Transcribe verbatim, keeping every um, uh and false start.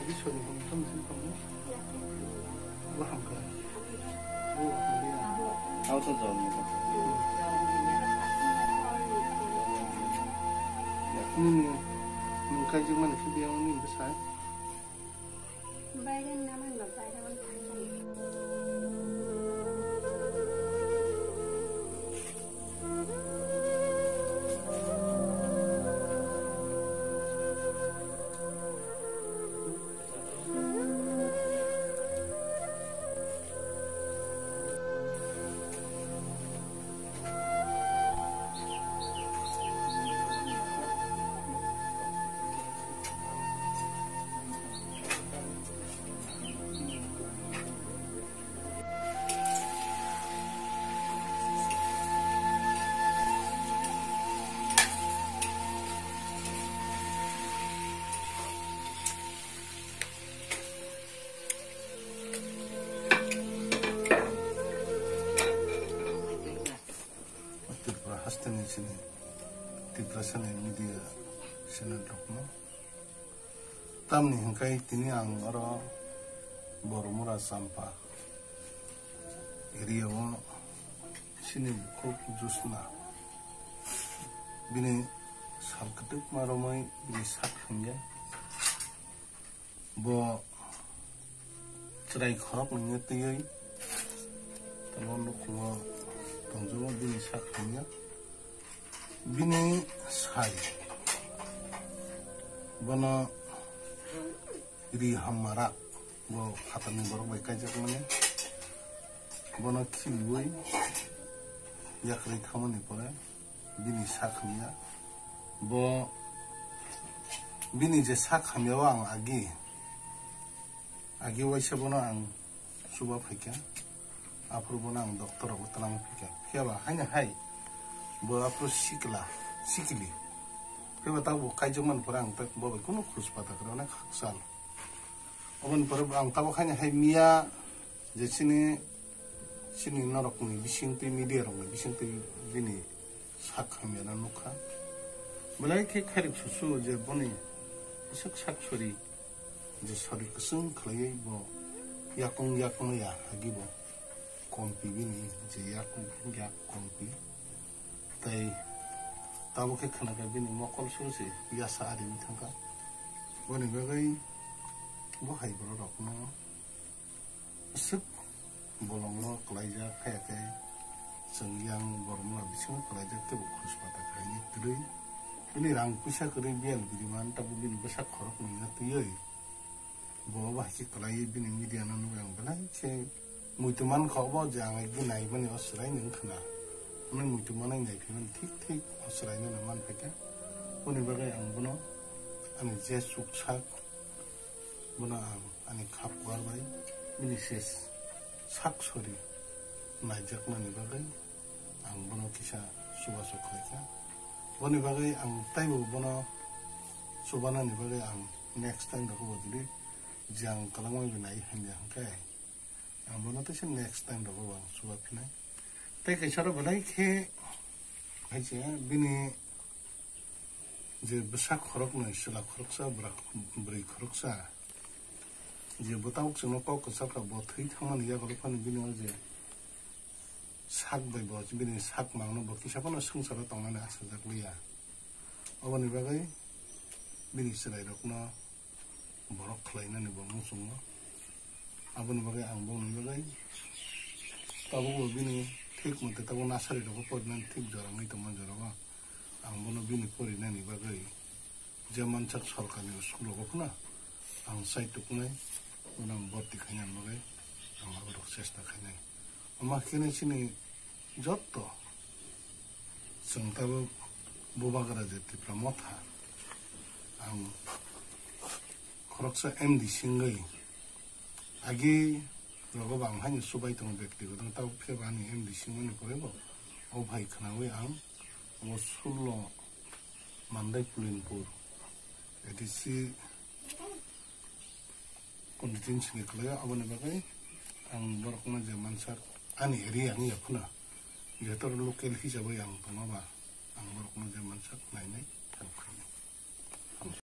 Iswrni bukhuk tamo se tamo. Bo hamkha. Bo hamya. Auto jol ni. Nini, nung kaijak mani khe biyang nini bwsai. Bayram naman ba bayram. Tripura hasteni chini Tiprasani media channel rokno. Tamni hwnkhe tini ang oro Boromura Champa area o chini bukhuk Josna bini sal kwtwkma romwi bini sak hwnkhe bo chwrai khorok nungya twiwi tamo nukhungo tongjago bini sak hwnkhe. Bini sai bono ri hamara bo phatarni borok bai kaijakmani bono khiliwi yakrwi thamani pore bini sak hamya bo bini je sak hamya o ang agi agi waisa bono ang chuba phaikha. Aphuru bono ang doctor rok twlang phaikha. Phiya ba haino hai bo aphuru sikla, sikli. Phiya ba tabuk kaijakmani pore ang tak bo bai kunu khuj pata kwrwi onek hakchal. Oboni pore ang tabuk haino hai miya je chini, chini norokni bisingtwi media rokni bisingtwi bini sak hamyano nukha. Belai khe khairok susu je boni bwswk sak sori je sori kwchwng khlaiwi bo yakung yakung ya agi bo kompi bini je yakung yak kompi. Tei tabuk khe khwnakha bini mokol suru se yasa ari wng thangkha. Boni bagwi bo hai borok rokno aswk bolongno kwlaijak, haya khe chwng yang borokno bisingo kwlaijak teibo khuj pata khaini kwrwi. Bini rang puisa kwrwi biyal biriman tabuk bini bwsa khorok nungya twiwi bo bai khe kwlaiwi bini media no nugwi ang belai khe muitu mankha obo je ang ekdin naimani o chwraino wngkha na hwnwi muitu manwi naiphimani thik thik o chwraino manphaikha. Boni bagwi ang bono ani je chuksak bono ang ani khap kuar bai bini se sak sori naijakmani bagwi ang bono kisa chubachu khlaikha. Boni bagwi ang teibo bono chubanani bagwi ang next time rogo bo jodi je ang kwlangma bai nai hanya hwnkhe ang bono teisa next time rogo bo ang chuba phinai. Tei kaisa oro belai khe hai se bini je bwsa khoroknwi, chwla khoroksa, bwra, bwrwi khoroksa, je bo tabuk chwngno kok kwchar kha, bo thwi thangmani yago phano bini o je sak bai bo bini sak mangno bo kisa phano swngcharo tongnani achajak liya. Oboni bagwi bini chwrairokno borok khlainani bo muchungo. Aboni bagwi ang bongni bagwi tabukbo bini thik mote tabuk nasari rogo porinani thik jora wngwi tongma jorao ang bono bini porinani bagwi je mansak sorkarni school rogo phano ang chai tuknai, bono ang borti khainani bagwi ang aborok chesta khainai. Omo khe chini jotto chwng tabuk Bubagra je Tipra Motha ang khoroksa M D singwi agi rogo bo ang haino chubai tongo, bektigoto tabuk phiyaba ani M D singmani pore bo o bai khwnawi ang omo sullo Mandai Pulinpur A D C constituency ni kwlai o, aboni bagwi ang borokno je mansak ani area wngya phano, jehetu local hisabai ang tongo ba, ang borokno je mansak nainai help khainai.